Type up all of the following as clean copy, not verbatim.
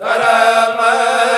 Karama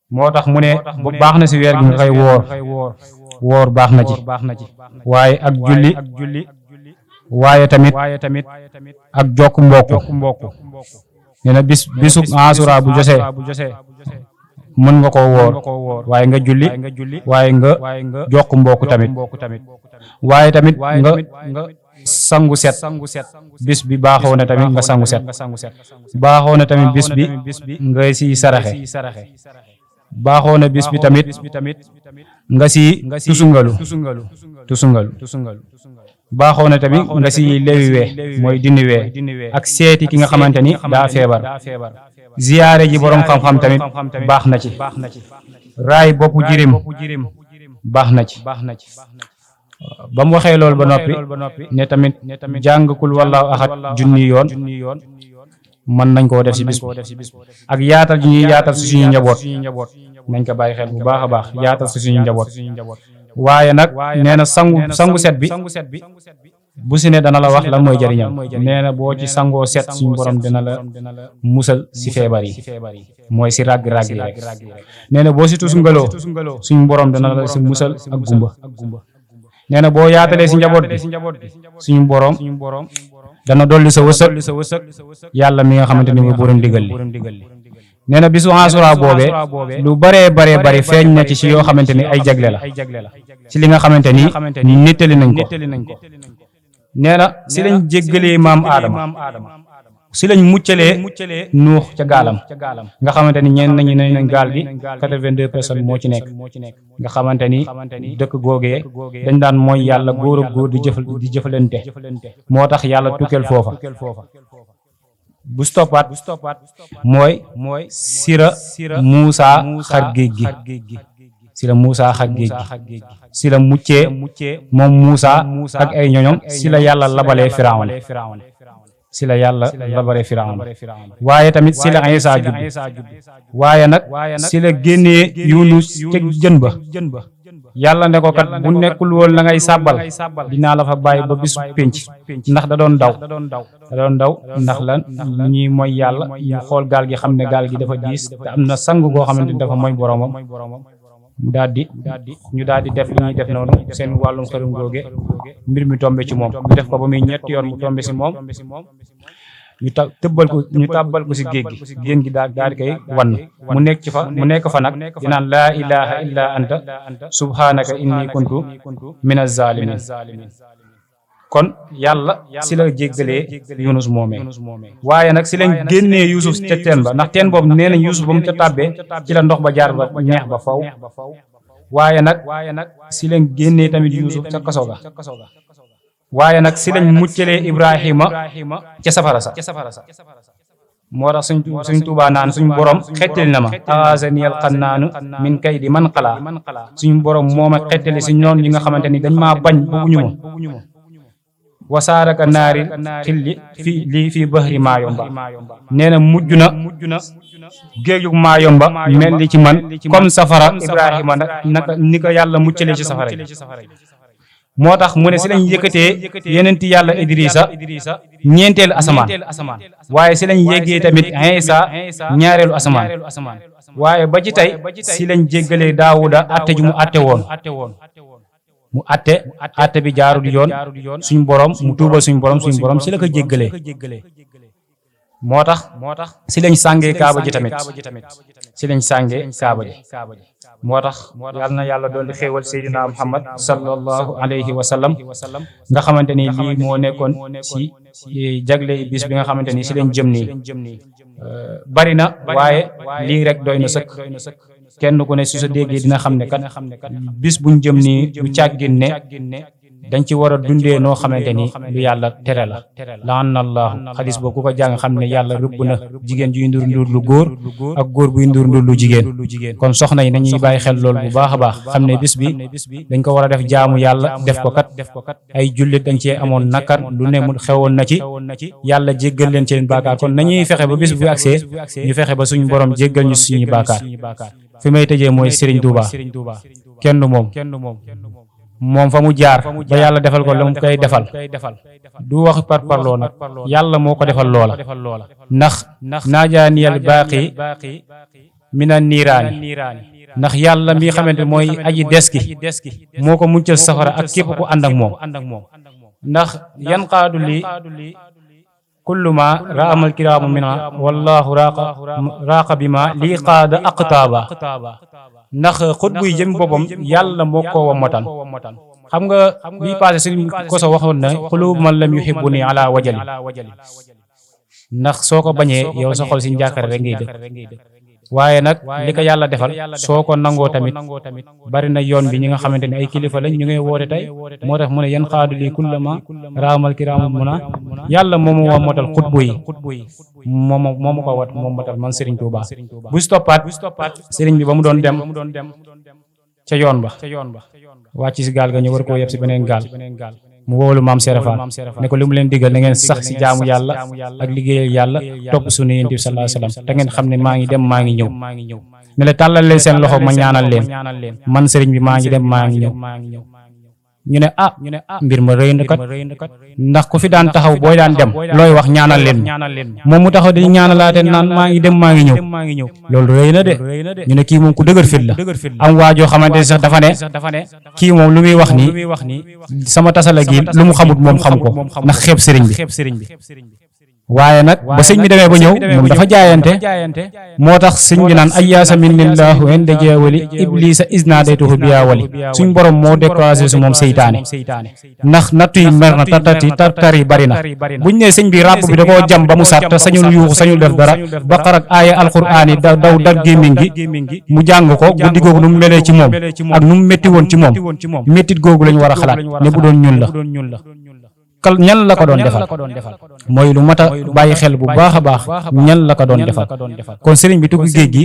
moo tax mu ne bu baax na si weer gi nga koy woor baax na ci waaye ak julli waaye tamit ak jokk mbokk nee na bisu Asura bu josee mën nga koo woor waaye nga julli waaye nga jokk mbokk tamit waaye tamit nga sangu set bis bi baaxoo na tamit nga sangu set baaxoo na tamit bis bi nga si saraxe baaxoo na bis bi tamit nga si tusungalu baaxoo na tamit nga si lewiwee mooy diniwee ak seeti ki nga xamante ni daa feebar ziyaare ji borom xam-xam tamit baax na ci raay boppu jirim baax na ci ba mu waxee loolu ba noppi ne tamit jàng kul wallaahu ahad junni yoon mën nañ koo def si bis ak yaatal ji ñuy yaatal si suñu njaboot nañ ko bàyyi xel bu baax a baax yaatal si suñu njaboot waaye nag nee na sangu set bi bu si ne dana la wax lan mooy jëriñam nee na boo ci sangoo set suñu borom dina la musal si feebar yi mooy si ràgg-ràgg yi rek nee na boo si tusungaloo suñu borom dana la si musal ak gumba nee na boo yaatalee si njaboot bi suñu borom dana dolli sa wërsëg yàlla mi nga xamante ni mooy borom digal li nee na bisu Asura boobee lu baree bari feeñ na ci yoo xamante ni ay jagle la ci li nga xamante ni nettali nañ ko nee na si lañ jéggalee maam Aadama si lañ muccalee Nuux ca gaalam nga xamante ni ñeen nañu nañ gaal gi 82 personnes moo ci nekk nga xamante ni dëkk googee dañ daan mooy yàlla góor ak góor di jëfalante moo tax yàlla tukkeel foofa bu stoppaat mooy sira Muusaa xar géej gi si la Muusaa xar géej gi si la muccee moom Muusaa ak ay ñoñom si la yàlla labalee Firawna si la yàlla labalee Firawna waaye tamit si la Iisaa judd waaye nag si la génnee Yunus ca jën ba yàlla ne ko kat bu nekkul woon la ngay sàbbal dinaa la fa bàyyi ba bisu pénc ndax da doon daw ndax lan ñi mooy yàlla ñu xool gaal gi xam ne gaal gi dafa diis te am na sang goo xamante ni dafa mooy boromam ñu daal di def li ñuy def noonu seen wàllum xërum googe mbir mi tombe ci moom ñu def ko ba muy ñetti yoon mu tombe si moom ñu tàbbal ko si géej gi daal di koy wan mu nekk fa nag di naan laa ilaha illa anta subhanaka inni kuntu minaz zalimin kon yàlla si la jéggalee Yunus moomee waaye nag si lañ génnee Yuusuf ca teen ba ndax teen boobu nee nañ Yuusuf ba mu ca tàbbee ci la ndox ba jaar ba neex ba faw waaye nag si lañ génnee tamit Yuusuf ca kaso ga waaye nag si lañ muccalee Ibrahima ca safara sa moo tax suñ Tuubaa naan suñ borom xettali na ma aazaniyal xannaanu min kaydi man xalaa suñ borom moo ma xettali si ñoom ñi nga xamante ni dañ maa bañ bëgguñu ma wasaaraka naari xilli fii bahri Maayomba nee na mujj na géejug Maayomba mel ni ci man comme safara Ibrahima naka ni ko yàlla muccalee ci safara yi moo tax mu ne si lañ yëkkatee yenenti yàlla Idrissa ñeenteelu asamaan waaye si lañ yeggee tamit Iisaa ñaareelu asamaan waaye ba ci tey si lañ jéggalee Daawuda atte ju mu atte woon mu atte bi jaarul yoon suñ borom mu tuubal suñ borom si la ko jéggalee moo tax si lañ sàngee kaaba ji tamit si lañ sàngee kaaba ji moo tax yal na yàlla doon di xéewal Seydina Muhammad sallallahu alayhi wa sallam nga xamante ni lii moo nekkoon si jagle bis bi nga xamante ni si lañ jëm nii bari na waaye lii rek doy na sëkk kenn ku ne si sa déggee dina xam ne kat bis buñ jëm nii du càggin ne dañ ci war a dundee noo xamante ni lu yàlla tere la laana allahu xadis boobu ku ko jàng xam ne yàlla rëbb na jigéen juy ndur ndur lu góor ak góor buy ndur ndur lu jigéen kon soxna yi nañuy bàyyi xel loolu bu baax a baax xam ne bis bi dañ ko war a def jaamu yàlla def ko kat ay jullit dañ cee amoon nakar lu ne mu xewoon na ci yàlla jéggal leen ci leen baakaar kon nañuy fexe ba bis bu agsee ñu fexe ba suñu borom jéggal ñu suñu baakaar fi may tëjee mooy Serigne Touba kenn moom fa mu jaar ba yàlla defal ko la mu koy defal du wax par parloo nag yàlla moo ko defal loola ndax naajaaniyal baaqi mina niiraani ndax yàlla mi xamante mooy aji des gi moo ko muccal safara ak képp ku ànd ak moom ndax yan qaadu li kullu ma raamal kiraamu mina wallahu raaqa bi ma lii qaada aqtaaba ndax xut buy jëm boppam yàlla moo ko wammatal xam nga bii passé sëriñ Koso waxoon na xulubu man lam yuhibbu ni ala wajali ndax soo ko bañee yow sa xol si njàkkare rek ngay dëkk waaye nag li ko yàlla defal soo ko nangoo tamit bari na yoon bi ñi nga xamante ne ay kilifa lañ ñu ngay woote tey moo tax mu ne yan xaadu lii kullama raamal kiraamu muna yàlla moomu wammatal xutbu yi moomu ko wat moom matal man Serigne Touba bu stoppaat Serigne bi ba mu doon dem ca yoon ba wàcc si gaal ga ñu war koo yeb si beneen gaal mu woolu maam Serapha ne ko li mu leen diggal na ngeen sax si jaamu yàlla ak liggéeyal yàlla topp sunna Yonent bi sallallahu alayhi wasallam te ngeen xam ne maa ngi dem maa ngi ñëw ne la tàllal leen seen loxo ma ñaanal leen man Serigne bi maa ngi dem maa ngi ñëw ñu ne mbir ma rëy na kat ndax ku fi daan taxaw booy daan dem looy wax ñaanal leen moom mu taxaw di ñaanalaate naan maa ngi dem maa ngi ñëw loolu rëy na de ñu ne kii moom ku dëgër fit la am waajoo xamante sax dafa ne kii moom lu muy wax nii sama tasala gi lu mu xamut moom xam ko ndax xeeb sëriñ bi waaye nag ba sëñ bi demee ba ñëw moom dafa jaayante moo tax sëñ bi naan ayyaasa minillahu inda jeewali iblisa isnadaytuhu biyaawali suñ borom moo découragé su moom seytaane ndax nattu yi mer na tar yi bari na buñ ne sëñ bi ràbb bi da koo jam ba mu sat te sañul yuuxu sañul def dara baqara ak aaya alquraan yi daw dar gémmiñ gi mu jàng ko guddi googu nu mu melee ci moom ak nu mu métti woon ci moom méttit googu lañ war a xalaat ne bu doon ñun la ñan la ko doon defal mooy lu mat a bàyyi xel bu baax a baax ñan la ko doon defal kon sëriñ bi tukki géej gi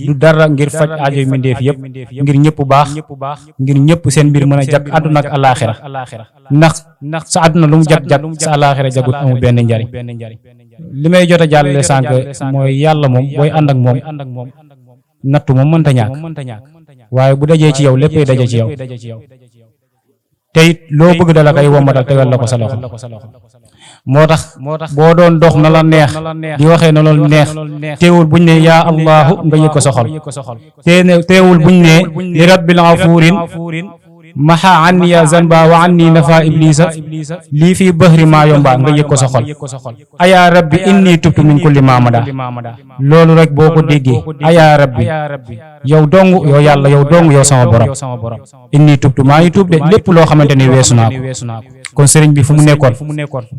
du dara ngir faj aajo mbindeef yëpp ngir ñëpp baax ngir ñëpp seen mbir mën a jag àdduna ak alaaxira ndax sa àdduna lu mu jag sa alaaxira jagut amul benn njariñ li may jot a jàllale sànq mooy yàlla moom booy ànd ak moom nattu moom mënta ñàkk waaye bu dajee ci yow léppay daje ci yow te it loo bëgg dala koy wommatal tegal la ko sa loxo moo tax boo doon dox na la neex di waxee na loolu neex teewul buñ ne yaa allahu nga yëg ko sa xol teewul buñ ne li rabbil ghafurin maxa anniya zanba wa anni nafa iblisa lii fii bahri maa yomba nga yëg ko sa xol ayaa rabbi inni tubtu min kulli maamada loolu rek boo ko déggee ayaa rabbi yow dong yow yàlla yow dong yow sama borom inni tubtu maa ngi tuub de lépp loo xamante ni weesu naa ko kon sëriñ bi fu mu nekkoon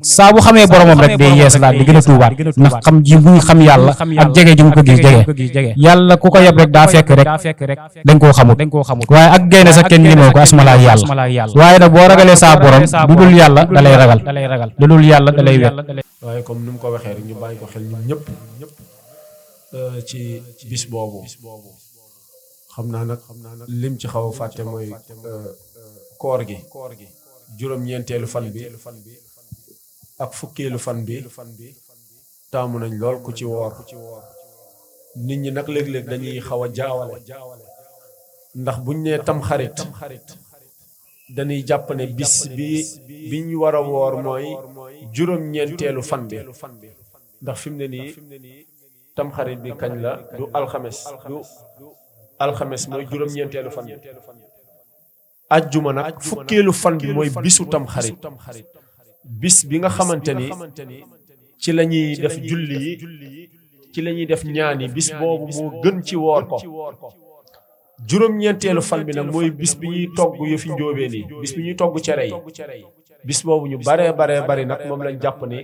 saa bu xamee boromam rek day yeesalaat di gën a tuubaat ndax xam ji muy xam yàlla ak jege ji mu ko gis jege yàlla ku ko yeb rek daa fekk rek dañ koo xamut waaye ak gaynde sax kenn ñemewu ko asmalaa yàlla waaye nag boo ragalee saa borom du dul yàlla da lay ragal du dul yàlla da lay wet waaye comme ni mu ko waxee rek ñu bàyyi ko xel ñun ñëpp ci bis boobu xam naa nag lim ci xaw a fàtte mooy koor gi juróom-ñeenteelu fan bi ak fukkeelu fan bi taamu nañ lool ku ci woor nit ñi nag léeg-léeg dañuy xaw a jaawale ndax buñ nee tam xarit dañuy jàpp ne bis biñ war a woor mooy juróom-ñeenteelu fan bi ndax fi mu ne nii tam xarit bi kañ la du alxames mooy juróom-ñeenteelu fan bi ajjuma nag fukkeelu fan bi mooy bisu tam xarit bis bi nga xamante ni ci la ñuy def julli yi ci la ñuy def ñaan yi bis boobu moo gën ci woor ko juróom-ñeenteelu fan bi nag mooy bis bi ñuy togg yëfi njóobeen yi bis bi ñuy togg cere yi bis boobu ñu baree bari nag moom lañ jàpp ni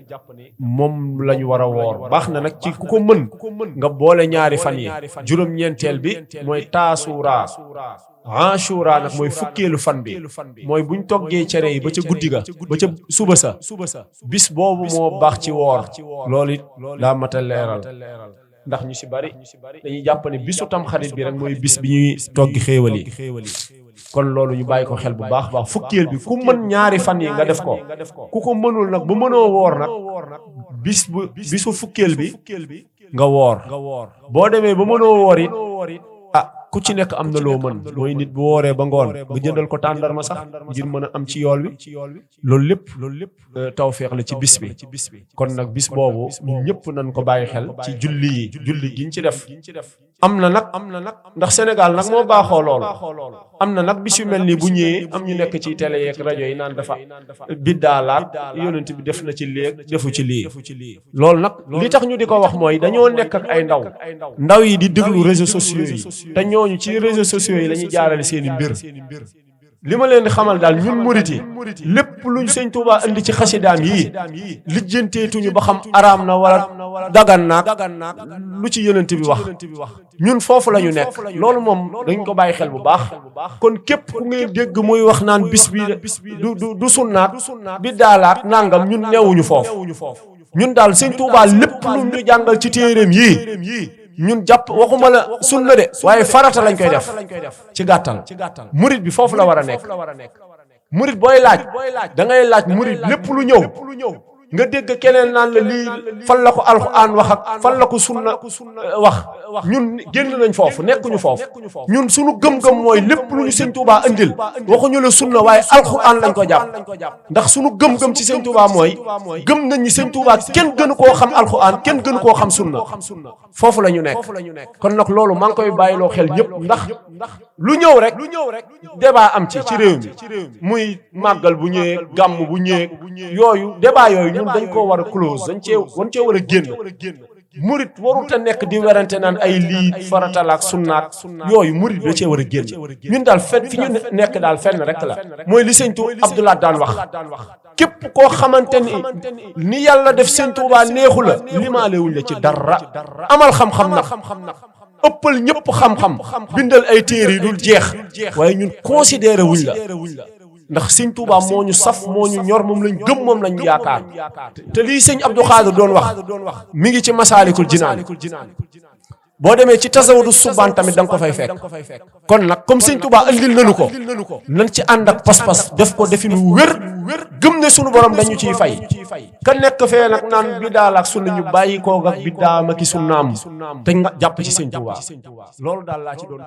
moom lañ war a woor baax na nag ci ku ko mën nga boole ñaari fan yi juróom-ñeenteel bi mooy taasuraa Ashura nag mooy fukkeelu fan bi mooy buñ toggee cere yi ba ca guddi ga ba ca suba sa bis boobu moo baax ci woor loolu it daa mat a leeral ndax ñu si bari dañuy jàpp ne bisu tam xarit bi rek mooy bis bi ñuy toggi xéewal yi kon loolu ñu bàyyi ko xel bu baax baax fukkeel bi ku mën ñaari fan yi nga def ko ku ko mënul nag bu mënoo woor nag bisu fukkeel bi nga woor boo demee ba mënoo woor it ku ci nekk am na loo mën mooy nit bu wooree ba ngoon nga jëndal ko tàndarma sax ngir mën a am ci yool wi loolu lépp tawféex la ci bis bi kon nag bis boobu ñun ñëpp nañ ko bàyyi xel ci julli giñ ci def am na nag ndax Sénégal nag moo baaxoo loolu am na nag bis yu mel nii bu ñëwee am ñu nekk ci télé yeeg rajo yi naan dafa biddaalaat yonent bi def na ci léeg defu ci lii loolu nag li tax ñu di ko wax mooy dañoo nekk ak ay ndaw yi di déglu réseaux sociaux yi te ñooñu ci réseaux sociaux yi la ñuy jaarale seeni mbir li ma leen di xamal daal ñun murit yi lépp luñ sëñ Tuubaa indi ci xasidaam yii lijjanteetuñu ba xam araam na wala dagan naag lu ci yonent bi wax ñun foofu la ñu nekk loolu moom dañ ko bàyyi xel bu baax kon képp ku ngay dégg muy wax naan bis bi du sunnaat bi daalaat nangam ñun newuñu foofu ñun daal sëñ Tuubaa lépp lu ñu jàngal ci téeréem yii ñun jàpp waxuma la sunna de waaye farata lañ koy def ci gàttal murit bi foofu la war a nekk murit booy laaj da ngay laaj murit lépp lu ñëw nga dégg keneen naan la lii fan la ko alxuraan wax ak fan la ko sunna wax ñun génn nañ foofu nekkuñu foofu ñun suñu gëm-gëm mooy lépp lu ñu sëñ Tuubaa andil waxuñu la sunna waaye alxuraan lañ ko jàpp ndax suñu gëm-gëm ci sëñ Tuubaa mooy gëm nañ ni sëñ Tuubaa kenn gënu koo xam alxuraan kenn gënu koo xam sunna foofu la ñu nekk kon nag loolu maa ngi koy bàyyiloo xel ñëpp ndax lu ñëw rek débat am ci réew mi muy màggal bu ñëwee gàmm bu ñëwee yooyu débat yooyu ñun dañ koo war a close dañ cee war a génn murit warut a nekk di werante naan ay lii faratalaak sunnaat yooyu murit da cee war a génn ñun daal fi ñu nekk daal fenn rek la mooy li sëñ Abdoulaye daan wax képp koo xamante ni yàlla def sëñ Tuubaa neexu la limaalewuñ la ci dara amal xam-xam nag ëppal ñëpp xam-xam bindal ay téere yi dul jeex waaye ñun considéré wuñ la ndax sëñ Tuubaa moo ñu saf moo ñu ñor moom lañ gëm moom lañ yaakaar te lii sëñ Abdou Khadre doon wax mi ngi ci Masaalikul Jinaan boo demee ci tasawudu subaan tamit da nga ko fay fekk kon nag comme sëñ Tuubaa andil nañu ko nañ ci ànd ak pas-pas def ko definu wér gëm ne sunu borom dañu ciy fay ka nekk fee nag naan biddaa la ak sunna ñu bàyyi koog ak biddaa ma ki sunnaam te nga jàpp ci sëñ Tuubaa loolu daal laa ci doon